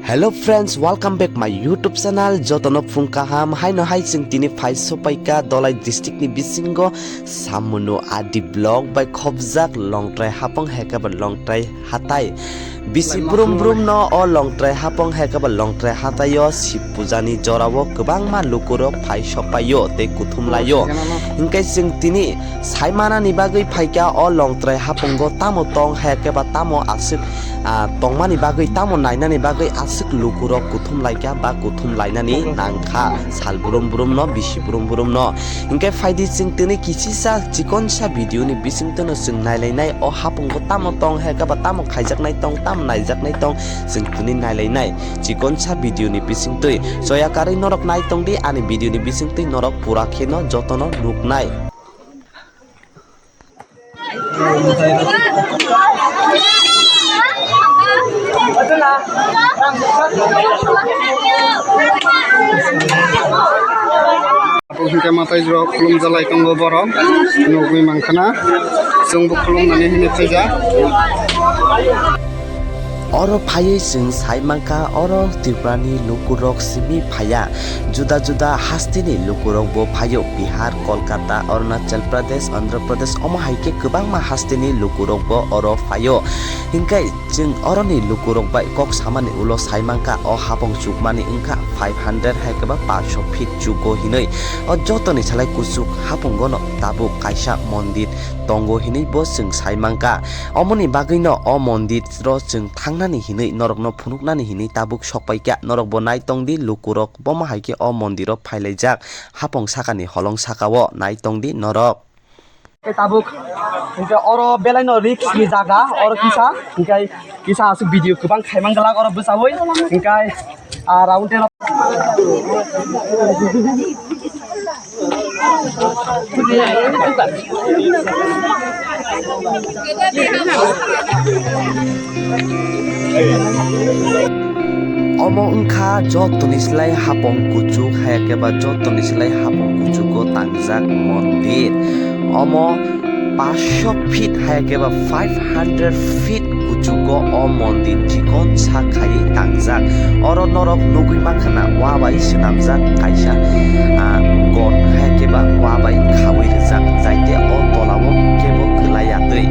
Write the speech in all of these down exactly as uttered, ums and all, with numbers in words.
Hello friends, welcome back my YouTube channel. Jotono phung kaham. Haino hai chwng tini phai sopaika Dhalai district ni bisingo Samunu Adi block bai khopjak Longtrai Hapong hai khe ba Longtrai hatai. Bisi brum brum no o Longtrai Hapong hai khe ba Longtrai hatai o Shib puja ni jora o kwbangma lukurok phai sopaio tei kuthum laio. Hinkhe chwng tini sai manani bagwi phaikha o Longtrai Hapongo tamo tong hai khe ba tamo aswk ah, tongmani bagwi tamo nainani bagwi aswk lukurok kuthum laikha ba kuthum lainani nangkha sal brum brum no bisi brum brum no. Hinkhe phaidi chwng tini kisisa chikonsa video ni bisingtwi no chwng nailainai o Hapongo tamo tong hai khe ba tamo khaijaknai tong tamo naijaknai tong chwng tini nailainai chikonsa video ni bisingtwi. Soya karwi norok nai tongdi ani video ni bisingtwi norok pura kheno jotono nuknai. Abo hinkhe mwtai rok khulumjalai tongo borok, nugwi mankha na, chwngbo khulumnani hinwi phaijak. Oro phaiwi chwng sai mankha, oro Tripurani lukurok simi phaiya, juda juda hasteni lukurokbo phaio, Bihar, Kolkata, Arunachal Pradesh, Andhra Pradesh, omo hai khe kwbangma hasteni lukurokbo oro phaio. Hinkhe chwng oroni lukurok bai kok samani ulo sai mankha, o hapong chukmani wngkha five hundred hai khe ba paanch sho feet chugo hinwi. O jotoni salai kuchuk hapongono tabuk kaisa mondir tongo hinwi bo chwng sai mankha. Omoni bagwino o mondir ro chwng thangnani hinwi norokno phunuknani hinwi tabuk sokpaikha. Norokbo nai tongdi lukurok bomo hai khe o mondiro phailaijak hapong sakani holong sakao nai tongdi norok. Tei tabuk hinkhe oro belaino risk ni jaga oro kisa hinkhe kisa aswk video kwbang khaimang glak oro bwchaui hinkhe ah round ten. Omo wngkha jotoni slai hapong kuchuk, hai khe ba jotoni slai hapong kuchugo tangjak mondir. Omo paanch sho feet, hai khe ba five hundred feet kuchugo o mondir chikon sak khaiwi tangjak. Oro norok nugwi mankha na, wa bai swnamjak kaisa, ah, god hai khe ba wa bai khaui rijak, jai te o tola o kebo kwlai ya twi.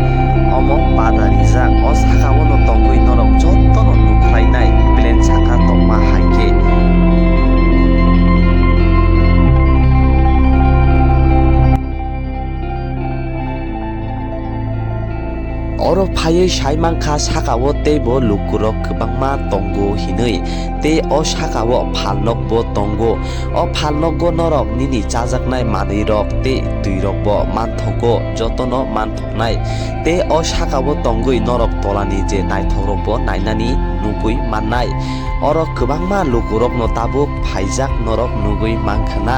Omo pada rijak, o saka o no tongwi norok joto no nukhlainai, plain saka tongma hai khe. Oro phaiwi sai mankha saka o teibo lukurok kwbangma tongo hinwi, tei o saka o phalnokbo tongo. O phalnogo norok nini chajaknai manwirok tei twirokbo manthogo, jotono manthoknai. Tei o saka o tongwi norok tolani je naithokrokbo nainani nugwi mannai. Oro kwbangma lukurokno tabuk phaijak norok nugwi mankha na.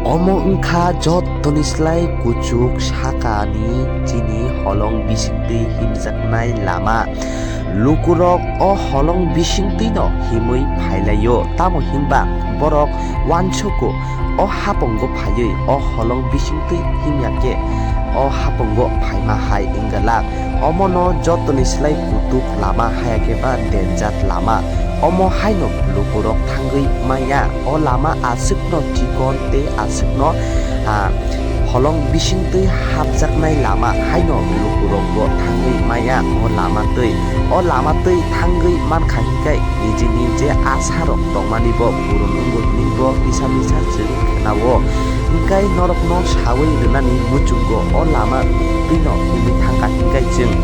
Omo wngkha jotoni slai kuchuk sakani chini holong bisingtwi himjaknai lama. Lukurok o holong bisingtwino himwi phailaio, tamo hinba borok uansugo o hapongo phaiwi o holong bisingtwi himya khe o hapongo phaima hai wnggalak. Omono jotoni slai kutuk lama, haya khe ba denjat lama. Omo haino lukurok thangwi manya. O lama aswkno chikon tei aswkno, ah, holong bisingtwi hapjaknai lama haino lukurokbo thangwi manya. O lama twi, o lama twi thangwi mankha hinkhe nijini je asarok tongmani bo puron wngwi hinwi bo kisa misa chwng khnao. Hinkhe norokno sawi rwnani muchungo o lama twino hinwi thangkha hinkhe chwng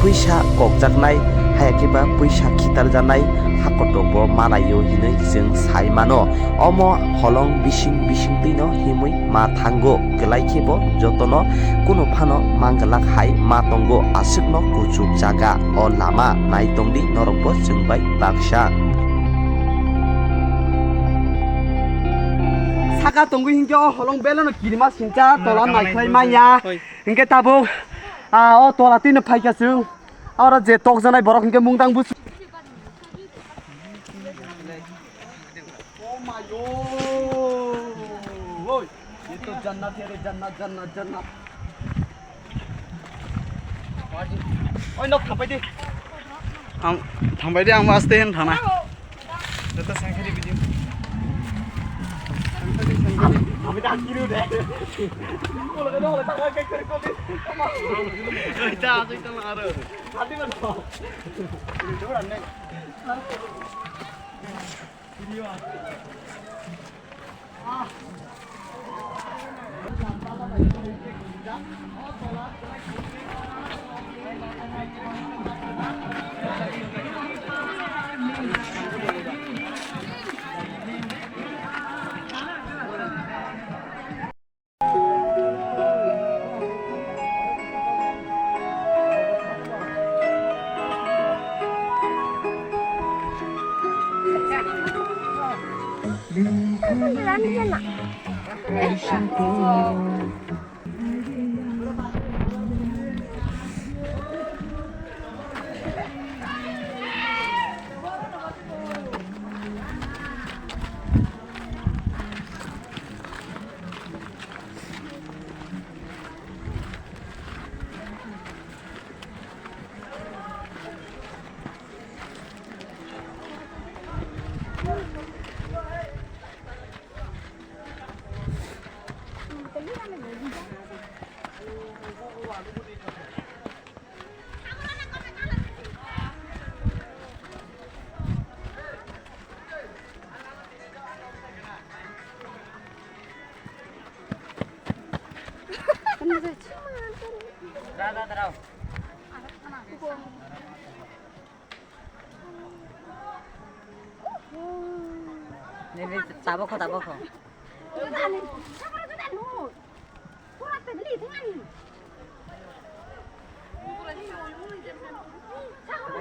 pwisa kokjaknai, haya khe ba pwisa khitarjaknai ha kotok bo malaio hinwi chwng sai mano. Omo holong bising bising twino himwi ma thango, kwlai khe bo jotono kunu phano manglak hai ma tongo, aswkno kuchuk jaga o lama. Nai tongdi norokbo chwng bai baksa. Saka tongwi hinkhe o holong beleno kirima sincha tola naikhlai manya. Hinkhe tabuk, ah, o tola twino phaikha chwng. Oro je tokjanai borok hinkhe mungdang busu. Oh my God. Oi, ye to jannat hai re, jannat, jannat, jannat. Oi, nok thampai di. Ang thampai di, ang aste hin thana. Jota sangkhe di video. Thampai di, ang kiru de. Oi, ta, ta, ta, aro. Nini tabok kho, tabok kho.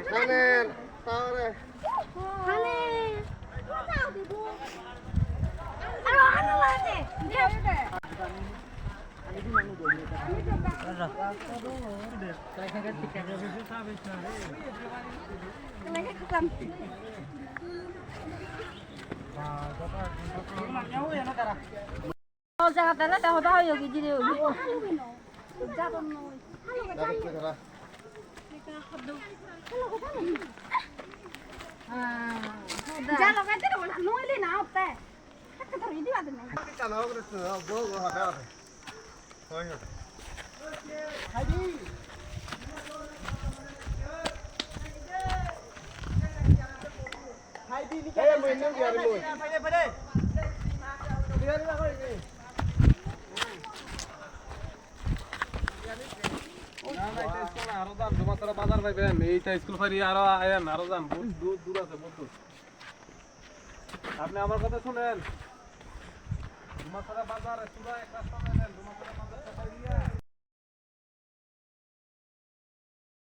Hanen, tare. Hanen. O jaga tala ta hoda hoyo gidi re. Jalo kai tero na noile na otte. Ka tero idi ba de na. Aro jan, Dumasara bazar paiben, ei ta school fari aro ayan, aro jan, bohut dur, dur ase, bohut dur. আপনি আমার কথা শুনেন। ডুমাছড়া বাজারে পুরো এক রাস্তা নেবেন, ডুমাছড়া বাজার থেকে নিয়ে